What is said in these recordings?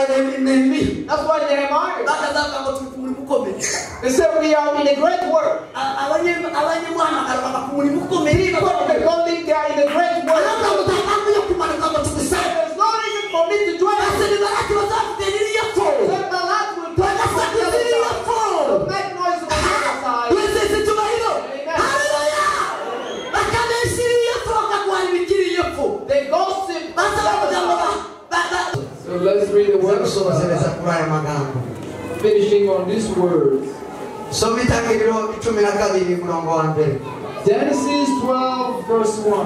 Nehemiya That's why Nehemiah, bakazavuga ngo turi ku murimo ukomeye. they said we are in a great work. Abanyamuhamagaro baba ku murimo ukomeye. People of the calling, they are in a great work. Baravuga ngo nta mpamvu yo kumanuka ngo tugusabe. There's no reason for me to join. Base ni Baraki bazafite ririya fo. Said Balak will come Bagasakuza iriya fo. make noise on the other side. Wese icyubahiro. Amen. Haleluya. Bakabesha iriya fo bakaguharira iriya fo. They gossip. Baza bavuga ngo So let's read the word of gusosereza God, kuri aya magambo. finishing on these words. Soma Itangiriro 12 umurongo wa mbere. Genesis 12, verse 1.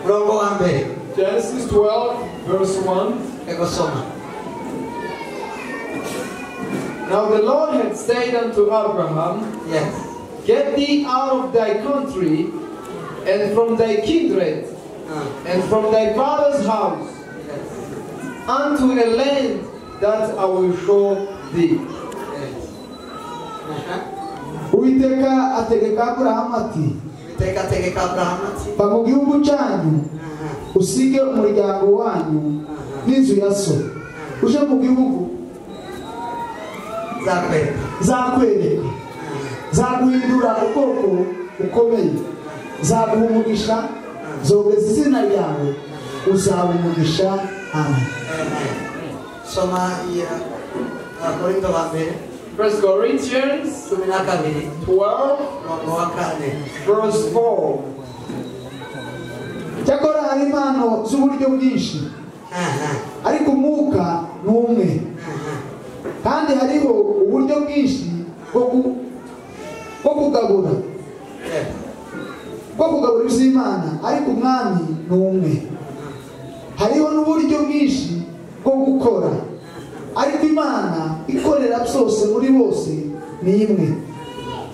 Umurongo wa mbere. Genesis 12, verse 1. Ego soma. Now the Lord had said unto Abraham, Yes. Get thee out of thy country, and from thy kindred, and from thy father's house, Yes. unto a land that I will show thee. Yes. Aha. Uwiteka ategeka Aburahamu ati Uwiteka ategeka Aburahamu ati va mu gihugu cyanyu Aha. usige umuryango wanyu n'inzu ya so uje mu gihugu nzakwereka. Nzakwereka, nzaguhindura ubwoko bukomeye, nzaguha umugisha, nzogeza izina ryawe, uzaba umugisha. Amen. Amen. Soma iya Abakorinto ba mbere 1 Corinthians 12 12, umurongo wa kane. verse 4. Cyakora hari impano z'uburyo bwinshi, Aha. ariko umwuka ni umwe, Aha. kandi hariho uburyo bwinshi bwo kugabura Yes. bwo kugabura iby'Imana, ariko umwami ni umwe. Hariho n'uburyo bwinshi bwo gukora, ariko Imana ikorera byose muri bose ni imwe.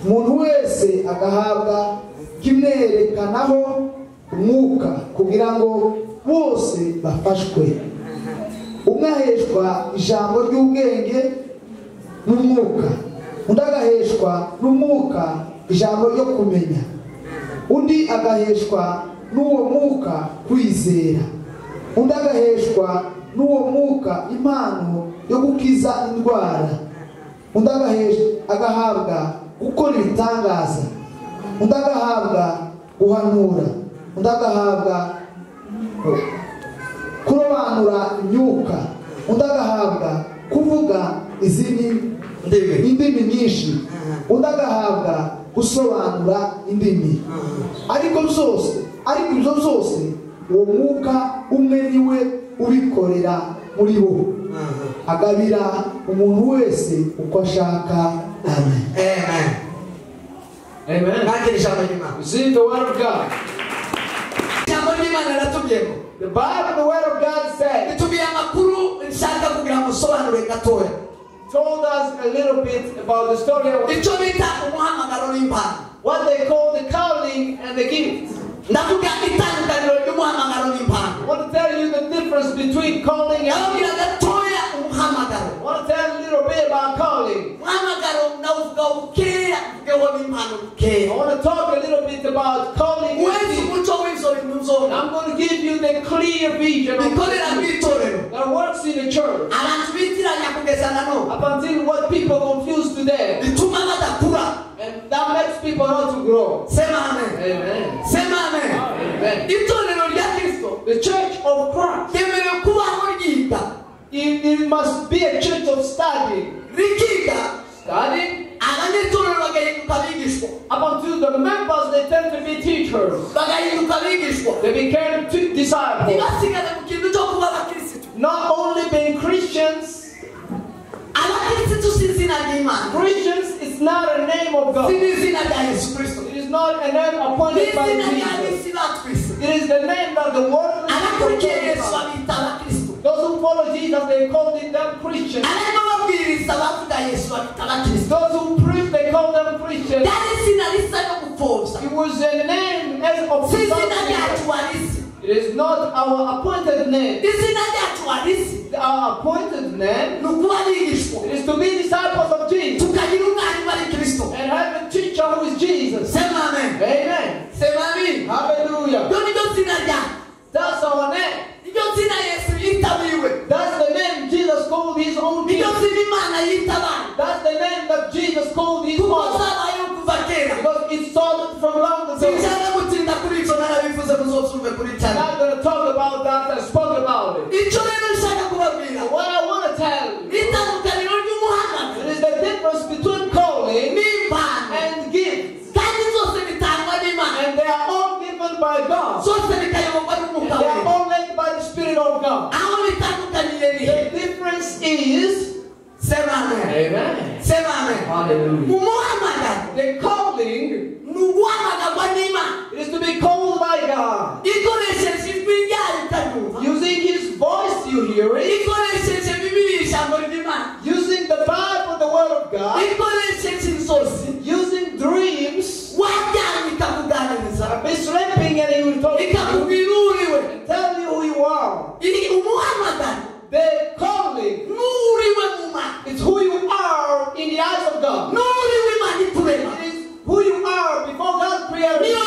Umuntu wese agahabwa kimwerekanaho umwuka kugira ngo bose bafashwe. Umwe aheshwa ijambo ry'ubwenge n'umwuka, undi agaheshwa n'umwuka ijambo ryo kumenya, undi agaheshwa n'uwo mwuka kwizera, undi agaheshwa n'uwo mwuka impano yo gukiza indwara, undi agahabwa gukora ibitangaza, undi agahabwa guhanura, undi agahabwa kurobanura imyuka, undi agahabwa kuvuga izindi indimi nyinshi, undi agahabwa gusobanura indimi. Ariko ibyo byose uwo mwuka umwe niwe ubikorera muri bo, agabira umuntu wese uko ashaka. Amen. Amen. Amen. Mwakira ijambo ry'Imana. You see the word of God. Ijambo ry'Imana riratubwiye ngo The Bible, the word of God said, ritubwiye amakuru nshaka kugira ngo nsobanure gatoya. told us a little bit about the story of Icyo bita umuhamagaro n'impano. what they call the calling and the gift. Ndavuga itandukaniro ry'umuhamagaro n'impano. I want to tell you the difference between calling and Ndababwira gatoya umuhamagaro. I want to tell you a little bit about calling. Umuhamagaro ndawuvuga bukeya, mvugeho n'impano bukeya. I want to talk a little bit about calling and Wese gift. umuco w'ivyo bintu vyombi. I'm going to give you the clear vision of Bikorera mw'itorero. that works in the church. Abantu bitiranya kugeza na none. Up until what people confuse today. Bituma badakura. And that makes people not to grow. Sema amen. Amen. Sema amen. Amen. Itorero rya Kristo The church of Christ, ryemerewe kubaho ryiga. it must be a church of study. Rikiga, Studying abanyetorero bagahinduka abigishwa. up until the members, they tend to be teachers. Bagahinduka abigishwa. They became disciples. Ntibasigare mu kintu cyo kuba abakirisitu. Not only being Christians, Abakirisitu si izina ry'Imana. Christians is not a name of Si God. n'izina rya Yesu Kristo. It is not a name Ni appointed by izina rya Jesus. bisi batwise. It is the name that the world Abakurikiye Yesu babita abakirisitu. Those who follow Jesus, they call them Christians. Abarimo babwiriza bavuga Yesu babita abakirisitu. Those who preach, they call them Christians. Ryari izina risa no gupfobya. It was a name as of Si izina ryacu warisi. It is not our appointed name. Izina ryacu warisi. Our appointed name Ni ukuba abigishwa. it is to be disciples of Jesus Tukagira umwarimu ari Kristo. and have a teacher who is Jesus. Sema amen. Amen. Sema amen. Hallelujah. Iryo ni ryo zina ryacu. That's muzumve kuri I'm channel. not going to talk about that. I spoke about it. Icyo rero nshaka kubabwira, What I want to tell you, itandukaniro ry'umuhamagaro it is the difference between calling n'impano, and gifts. kandi zose bitangwa n'Imana, And they are all given by God. zose bikayoborwa n'Umwuka They are Wera. all led by the Spirit of God. Aho bitandukaniye ni The difference is. Sema amen. Amen. Sema amen. Hallelujah. Umuhamagaro The calling ni uguhamagarwa n'Imana is to be called by God. ikoresheje ijwi ryayo utaryumva, Using His voice, you hear it. ikoresheje Bibiliya, ijambo ry'Imana, Using the Bible, the Word of God. ikoresheje inzozi, Using dreams. waryamye ikakuganiriza, I've been sleeping and He will talk to you ikakubwira uriwe. and tell you who you are. Iri umuhamagaro The calling n'uriwe mu Mana, is who you are in the eyes of God. n'uriwe Imana iturema, It is who you are before God created niyo you.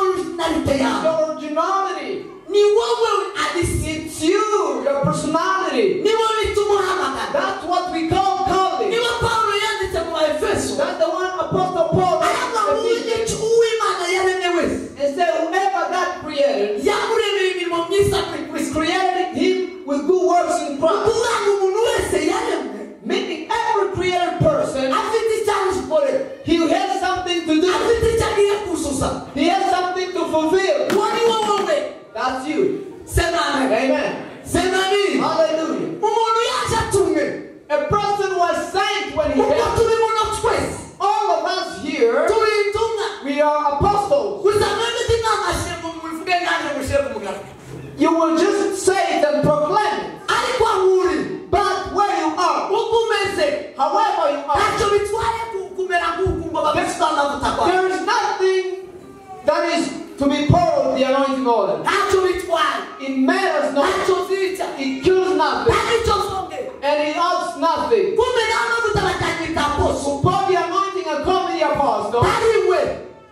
originality yawe, Your originality. ni wowe adisi, It's you, your personality. ni wowe bita umuhamagaro. That's what we call calling. Niba Pawulo yanditse mu Baefeso, That's the one Apostle Paul aravuga ngo wrote uw'Imana yaremye wese and said, whoever God created, yamuremeye imirimo myiza muri Kristo. created him with good works in Christ. Ukuvuga ngo umuntu wese yaremwe Meaning every created person, afite icyo amukorera, he has something to do. afite icyo agiye kuzuza. He has something to fulfill. Uwo ni wowe. That's you. Sema amen. Amen. Sema amen. Hallelujah. Umuntu yaje atumwe, A person was sent when he uko came. turi muno twese All of us here, turi intumwa. we are apostles. Gusa mwebwe ntimwamashe ngo mubivuge nanjye mushyire ku mugaragaro, You will just say it and proclaim it. ariko aho uri, But where you are, uko umeze, however you are, ntacyo bitwaye kumera nk'uku ngo babisuke amavuta kwawe. there is nothing that is to be poured the anointing oil. Ntacyo bitwaye, It matters not. ntacyo byica, It kills nothing. nta n'icyo byongera. And it adds nothing. Kumbe nta mavuta bakanyita apostle, To pour the anointing and call me the apostle, ntari we,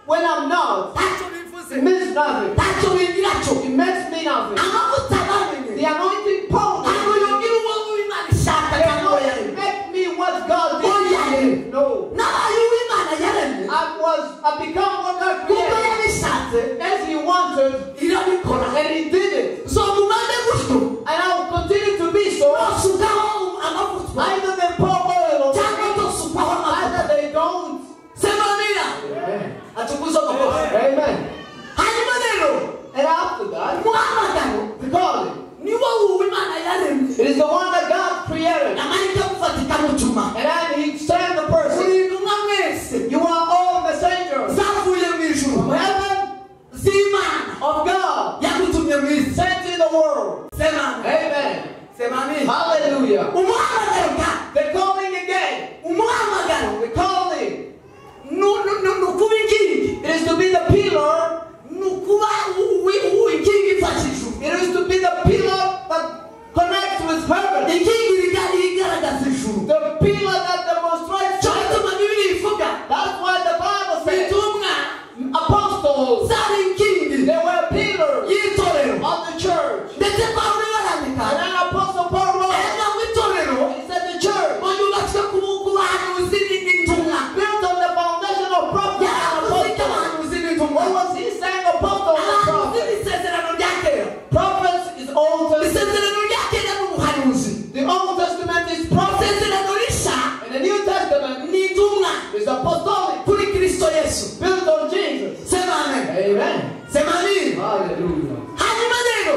when I'm not, ntacyo bivuze, it means nothing. ntacyo bigira cyo. It makes me nothing. Amavuta bamenye The anointing poured ntabwo yongera uwo Uwimana ishaka cyangwa uwo cannot yaremye. make me what God did. No. Nabaye Uwimana yaremye I become what God kuko created yabishatse, as He wanted, irabikora. and He did it. So mumane gutyo, And I will continue to be so. nosukaho amavuta Either they pour oil on cyangwa me, tosukaho amavuta. either they don't. Sema amina. Amen. Atukuze amakosa. Amen. Hanyuma rero And after that, umuhamagaro the calling. ni wowe Uwimana yaremye, It is the one that God created. amarika amufata ikamutuma. And then He sent the person. Muri intumwa mwese You are all messengers zavuye mu ijuru from heaven z'Imana of God yagutumye mu isi. sent in the world. Sema amen. Amen. Sema amen. Hallelujah. Umuhamagaro ka The calling again. umuhamagaro The calling. ni ukuba inkingi, It is to be the pillar. ni ukuba inkingi ifashe ijuru, It is to be the pillar that connects with heaven. inkingi igaragaza ijuru. The pillar that demonstrates Cyo heaven. gituma Bibiliya ivuga That's why the Bible says intumwa apostles, zari inkingi they were pillars y'itorero, of the church. ndetse Pawulo barandika And then Apostle Paul wrote, aravuga ngo itorero he said the church ngo yubatswe ku bahanuzi n'intumwa. built on the foundation of prophets and Yaravuze ko apostles. abahanuzi n'intumwa, What was he saying? Apostles and abahanuzi prophets. n'isezerano rya kera, Prophets is Old Testament. isezerano rya kera ni ubuhanuzi, The Old Testament is prophets. isezerano rishya And the New Testament ni intumwa is apostolic, kuri Kristo Yesu. built on Jesus. Sema amen. Amen. Sema amen. Hallelujah. Hanyuma rero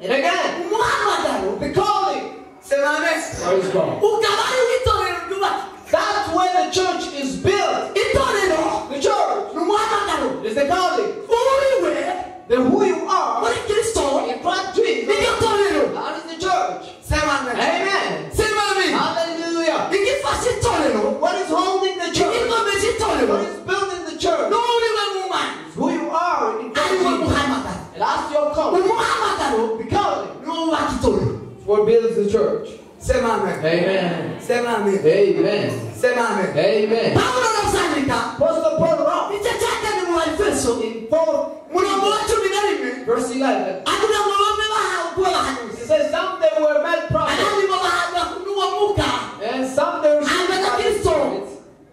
And again, umuhamagaro, the calling. sema amen, Praise God. ukaba ari itorero ryubaka. That's where the church is built. Itorero The church ni umuhamagaro is the calling. uriwe The who you are muri Kristo, in Christ Jesus. niryo torero. That is the church. Sema amen. Amen. Sema amen. Hallelujah. Igifashe itorero, What is holding the church? igikomeje itorero What is building the church? n'uriwe mu Mana, Is who you are in Christ ariwe Jesus. muhamagaro. And that's your calling. Umuhamagaro The calling ni wubaka itorero. is what builds the church. Sema amen. Amen. Sema amen. Amen. Sema amen. Amen. Pawulo arabyandika Apostle Paul wrote igice cya kane mu Baefeso in 4 murongo wa 11, verse 11. avuga ngo bamwe bahawe kuba abahanuzi, He says some they were made prophets, abandi babahabwa n'uwo mwuka and some they received hanyuma na by the Kristo Spirit.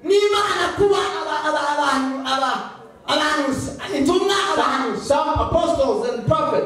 n'Imana kuba abahanuzi, intumwa abahanuzi. Some apostles and prophets.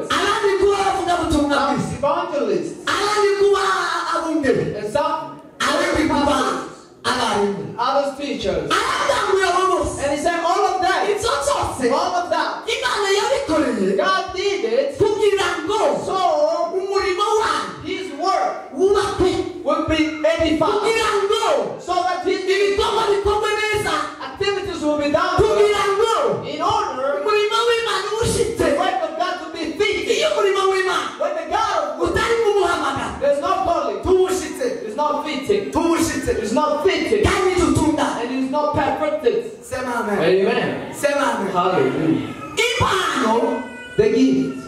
w'Imana When the God of wisdom, utari mu muhamagaro, there's no calling, tuwushitse, it's not fitting, tuwushitse, it's not fitting, kandi ntitutungane. and it's not perfected. Sema amen. Amen. Sema amen. Hallelujah. Impano, The gift.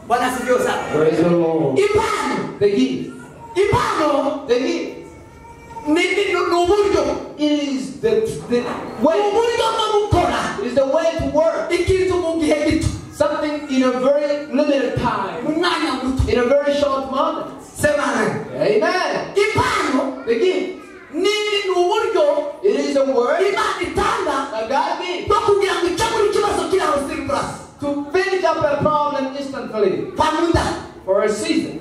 Bwana asifiwe sana. Praise the Lord. Impano, The gift. impano The gift. ni uburyo, It is the way. uburyo bwo gukora It is the way to work. ikintu mu gihe gito, Something in a very limited time, mu mwanya muto. in a very short moment. Sema amen. Amen. Impano The gift. ni uburyo It is a word Imana itanga that God gives bwo kugira ngo ikemure ikibazo kiri aho siripurasi to finish up a problem instantly kwa muda. for a season.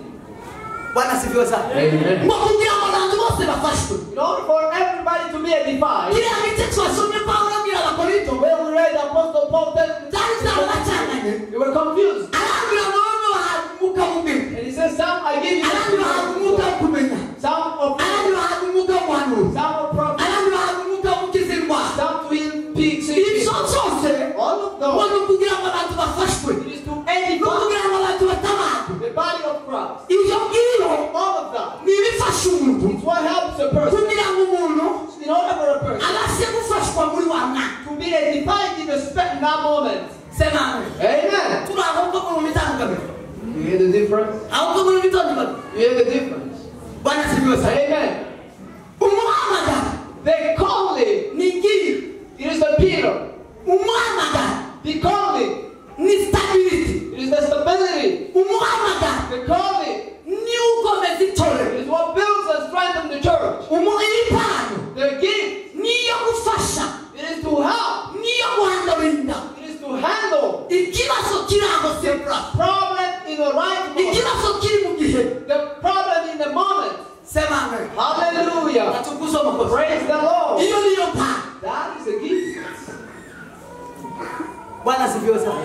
Bwana asifiwe sana. Amen. Ngo kugira ngo abantu bose bafashwe. In order for everybody to be edified, Kiriya gice twasomye Pawulo abwira Abakorinto, when we read Apostle Paul telling byari byarabacanganye. they were confused. Arabwira ngo bamwe bahabwa umwuka w'ubwenge, And he says, some I give you abandi bahabwa umwuka wo kumenya, some of abandi bahabwa umwuka wo guhanura, some of prophets, abandi bahabwa umwuka wo gukiza indwara. some to heal pigs. Ibyo byose All of ngo those ni ukugira ngo abantu bafashwe, it is to ni edify ukugira ngo abantu batabarwe. the body of Christ. Ibyo ngibyo All of that. ni ibifasha umuntu It's what helps a person. kugira ngo umuntu In order for a person abashe gufashwa muri wa mwanya. to be edified in the in that moment. Sema amen. Amen. Turi aho ngo mu mitandukano, You hear the difference? aho ngo mu mitandukano. You hear the difference? Bwana asifiwe sana. Amen. Umuhamagaro The calling, ni ngiri, it is the pillar. umuhamagaro The calling, ni stability, it is the stability. umuhamagaro The calling, ni ukomeza itorero, it is what builds and strengthens the church. impano The gift, niyo gufasha, it is to help, niyo guhandorinda it is to handle ikibazo kiri aho sempra, problem in the right moment, ikibazo kiri mu gihe. the problem in the moment. Sema amen. Hallelujah. Atukuzwe Mwokozi. Praise the Lord. Iyo niyo mpano. That is a gift. Bwana asifiwe sana.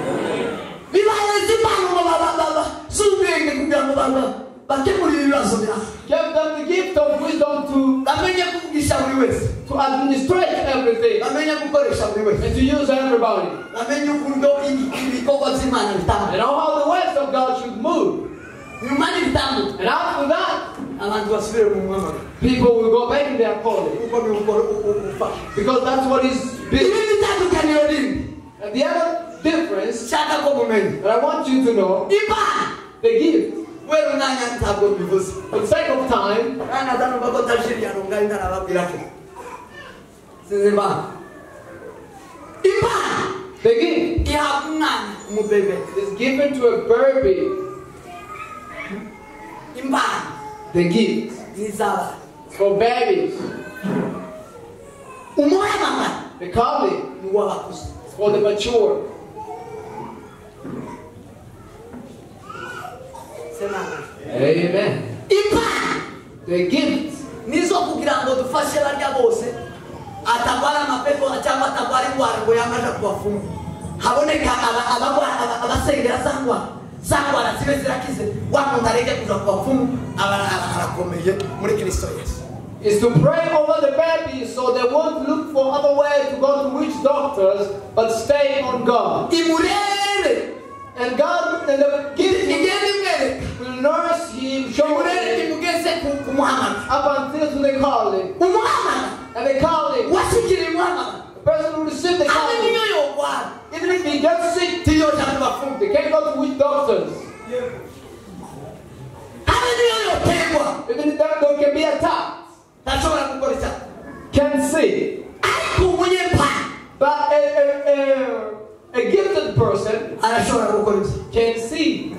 Bibahereza impano ngo z'ubwenge kugira ngo bakemure ibibazo byabo, Give them the gift of wisdom to bamenye kuvugisha buri wese, administrate everything bamenye gukoresha buri wese, and to use everybody. bamenye uburyo ibikorwa by'Imana bitanga. And know how the works of God should move. Nyuma n'ibitambuka And after that, abantu basubire mu muhamagaro, people will go back in their calling. kuko ni ufasha. Because that's what is business. Irindi tandukaniro rindi And the other difference nshaka ko mumenya, that I want you to know, impano the gift. kubera umwanya ntabwo mbivuze, For the sake of time, kandi atanumva ko ntashiriye ngari ntarababwira ko sinzi impamvu. Impano the gift ihabwa umwana umubebe. is given to a baby. Impano The gift ni iz'abana. for babies. Umuhamagaro The calling ni uw'abakuze. is for the mature. Sema amen. Amen. Impano The gift nizo kugira ngo dufashe barya bose atagwara amapepo cyangwa atagwara indwara ngo yamaje kubafunga, haboneka abasengera za ndwara zibe zirakize, wa muntu areke kuja kubafunga, arakomeye muri Kristo Yesu. is to pray over the babies so they won't look for other way to go to witch doctors, but stay on God. Imurere And God and the gift igende imwereka, will nurse him, show imurere him imugeze ku muhamagaro. up until to the calling. Umuhamagaro And the calling, washyikiriye umuhamagaro, the person who received the habe calling, niyo yogwara even if he gets sick, tiyoja kubafunga, they can't go to witch doctors. habe niyo yotegwa Even if they can be attacked, ntashobora gukora icyaha. can see. Ariko umunyempano But a gifted person arashobora gukora ibyo. can see.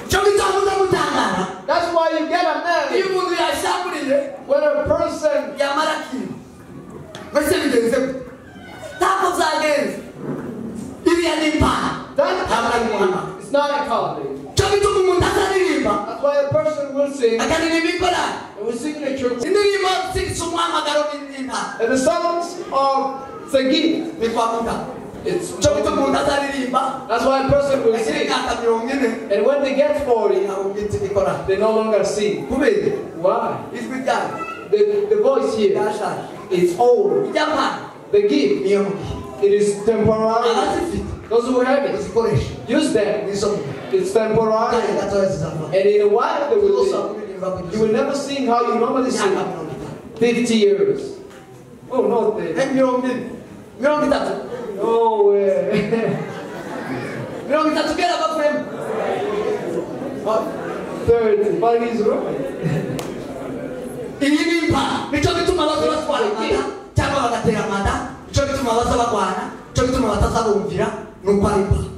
Cyo gituma mutangara That's why you get a man. iyo umuntu yashamburiye When a person yamara akiba mbese bigenze gute? Ntabwo byagenze. Iriya ni impano, that ntabwo ari umuhamagaro. it's not a calling. Cyo gituma umuntu azaririmba That's why a person will sing akaririmba ikorari, and will sing in the church. indirimbo si umuhamagaro ni impano, And the songs of the gift. ni kwa muganga. It's Cyo gituma umuntu azaririmba that's why a person will agira sing. imyaka 40 And when they get 40, ntabwo bwite ikorari. they no longer sing. Kubera Why? ijwi ryayo The voice here ryashaje. is old. Ijya mpano The gift, niyo mu gihe it is temporary. abazifite Those who have it, uzikoresha use them nizo mu gihe. It's temporary. Kanya gatoya zizava. And in a while they will Uzosaba leave. kuririmba You will never sing how you normally sing. Imyaka 50. 50 years. Oh, no, they. 40, 30. No way. 30 gera bavuyemo. 30, but he's right. Iyi ni impano. Nicyo gituma baza batwara amada cyangwa bagatera amada. Nicyo gituma baza bagwana. Nicyo gituma batazabumvira nuko ari impano.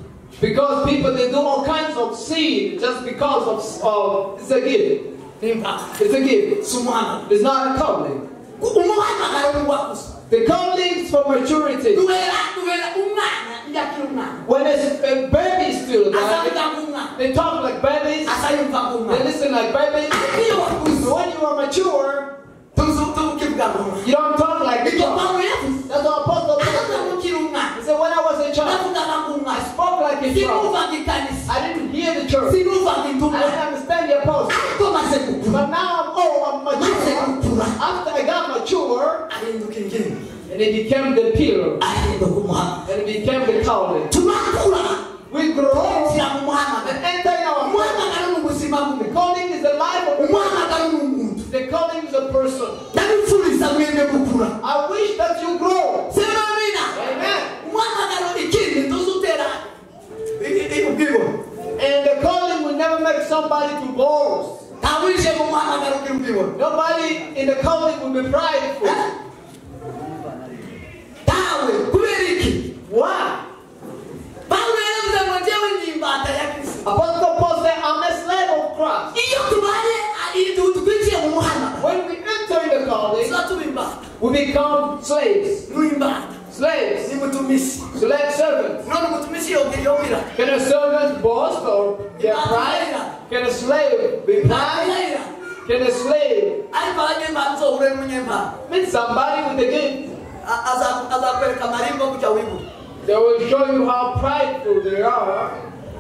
Because people, they do all kinds of sin just because of it's a gift. Ni impano. It's a gift. Si umuhamagaro. It's not a calling. Umuhamagaro ni uwakuze. The calling is for maturity. Duhera duhera umwana iyo akiri umwana. When a baby is still alive, Azavuga nk'umwana. they talk like babies, Azayumva they nk'umwana. listen like babies. Ariko iyo wakuze When you are mature, tukivuga nk'umwana. you don't talk like a Ibyo child. Pawulo yavuze. That's what Apostle Paul Avuga said. nk'ukiri umwana. He said, when I was a child, Navugaga I nk'umwana. spoke like a child. Sinumvaga ikanisa. I didn't hear the church. Sinumvaga I intumwa. didn't understand the apostle. Ariko maze gukura. But now I'm old, I'm Maze mature. gukura. After I got mature, Ahinduka ingimbi. and it became the pillar, Ahinduka umuhamagaro. and it became the calling. Turakura. We grow Twinjira mu muhamagaro. and enter in our Umuhamagaro ni ubuzima The bw'umuntu. calling is the life of a person. Umuhamagaro ni umuntu. The calling is a person. Ndabifuriza mwebwe gukura. I wish that you grow. Semamina. Amen. Umuhamagaro ikindi ntuzutera ubwibone. And the calling will never make somebody to boast. Ntabwo winjiye mu muhamagaro ugira ubwibone. Nobody in the calling will be prideful. Ntawe kubera iki? Why? Pawulo yaravuze ngo njyewe ni imbata ya Kristo. Apostle Paul said, I'm a slave of Christ. Iyo tubaye twinjiye mu muhamagaro When we enter in the calling, tuba tuba imbata. we become slaves. Ni imbata. Slaves. Ni mutumishi. Slave servants. None umutumishi yobwira. Can a servant boast or get pride? Can a slave be pride? Can a slave Ariko abanyempano uzohure n'umunyempano. meet somebody with a gift? Azakwereka amarimbo kujya wibura. They will show you how prideful they are.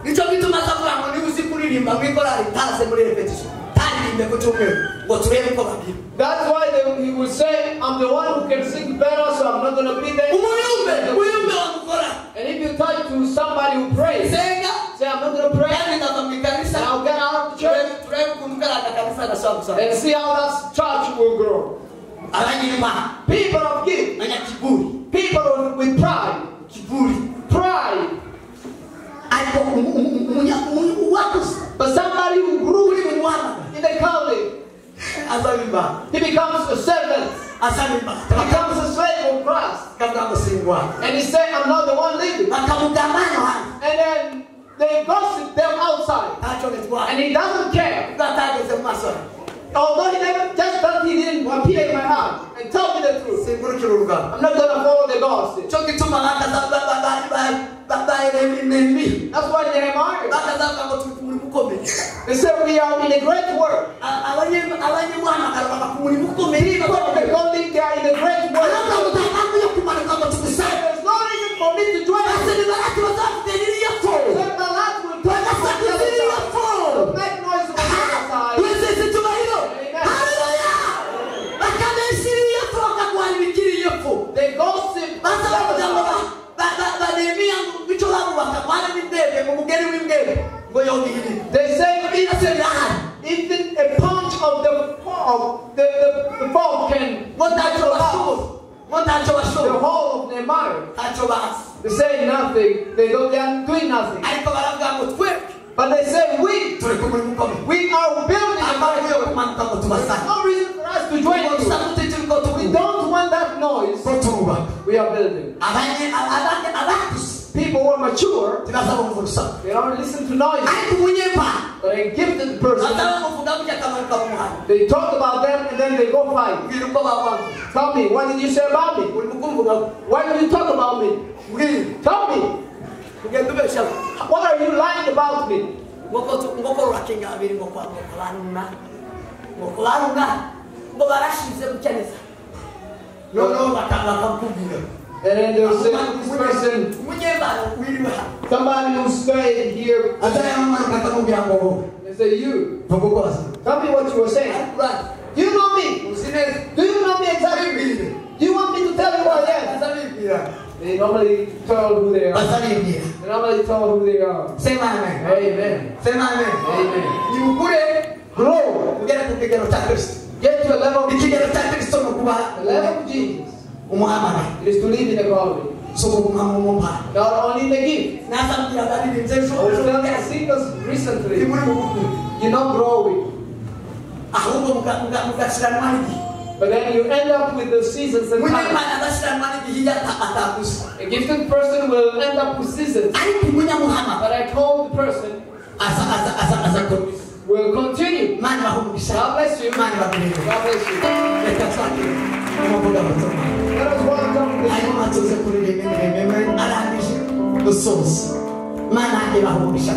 Nicyo gituma azavuga ngo niba uzi kuririmba mu ikorari ntaze muri repetition. Ntaririmbe ku cyumweru ngo turebe ko babyina. That's why he will say, I'm the one who can sing better, so I'm not going to be there. Umuyumbe, umuyumbe wamukora. And if you talk to somebody who prays, Senga, say, I'm not going to pray, kandi ndava mu ikanisa. and I'll get out of the church Turebe ukuntu kariya kanisa gashobora gusaba. and see how that church will grow. Abanyempano, People of gift, abanyakiburi, people with pride, kiburi. pride. Ariko uwakuze But somebody who grew uri mu muhamagaro in the calling, azaba imbata. he becomes a servant. Azaba imbata. He becomes a slave of Christ. Bakavuga ngo singwa. And he said, I'm not the one leaving. Bakamugamba hano hanze. And then they gossip them outside. Ntacyo bitwaye. And he doesn't care. Ubwo atageze mu maso ye. Although he never, just that he didn't appear in my heart and tell me the truth. Singurukira urugamba. I'm not gonna follow the gossip. Nicyo gituma bakaza Nehemiya. That's why Nehemiah, Bakazavuga ngo turi ku murimo ukomeye. they said we are in a great work. Abanyamuhamagaro baba ku murimo ukomeye. People of the calling, they are in a great work. Baravuga ngo nta mpamvu yo kumanuka ngo tugusange. There's no reason for me to join. Base nibarati bazafite ririya fo. Said the lad will turn on the Bagasakuza other ririya side. fo. Make noise on the other side. Twese icyubahiro. Haleluya. Bakabesha iriya fo bakaguhana ibikiriye fo. They gossip. Baza bavuga ngo ba Nehemiya ngo icyo babubaka kwana n'imbwebwe ngo umugeri w'imbwebwe ngo yobihirire. They say Byose birahari. even a punch of the fog, the fog can Ngo ntacyo bashoboye. Ngo ntacyo the bashoboye. whole of Nehemiah. Ntacyo bazi. They say nothing. They don't. They are doing nothing. Ariko baravuga ngo twebwe But they say we turi ku murimo ukomeye. we are building. Nta A mpamvu yo great work. kumanuka ngo There's tubasange. no reason for us to join Ngo you. dusakuze turiko We tuvuga. don't want that noise. Ko turubaka. We are building. Abakuze People who are mature, ntibaza bumva urusaku. they don't listen to noise. Ariko umunyempano But a gifted person, baza bamuvuga gutya akamanuka mu muhanda. they talk about them and then they go fight. Mbwira uko bakwanga. Tell me, what did you say about me? Uri kukumvuga Why did you talk about me? mbwira. Tell me, Ugenda ubesha. what are you lying about me? Ngoko rurakinga babiri ngo kwa ngo barumwa. Ngo barumwa. Ngo barashize gutya neza. Noneho bakakubwira. And then they'll say, this person, Umunyempano wiriwe hano. somebody who stayed here, Azayamanuka akamubwira ngo wowe. they say, you, Vuga uko waza. tell me what you were saying. Ariko urazi. Do you know me? Uzi neza. Do you know me exactly? Do you want me to tell you what I am? Baza bibwira. They normally tell who they are. Baza bibwira. They normally tell who they are. Sema amen. Amen. Sema amen. Amen. Nimukure. Grow. Ugere ku kigero cya Kristo. Get to a level of Ikigero cya Kristo ni ukuba the level of Jesus. umuhamagaro. It is to live in the calling. Si ukuguma mu mpano. Not only in the gift. Nazambwira abaririmbyi ejo I was ejo telling the singers recently, ntimuri bugukure. you're not growing. Ahubwo mugashiranwa n'igihe. But then you end up with the seasons and time. Umunyempano adashiranwa n'igihe iyo ataguze. A gifted person will end up with seasons. Ariko umunyamuhamagaro But I called the person aza aza aza aza komeza. will continue. Imana ibahe umugisha. God bless you. Imana ibagirire. God bless you. Reka twakire umuvugabutumwa. Let us welcome the Hanyuma tuze kuririmba indirimbo imwe arangije gusoza. Imana ibahe umugisha.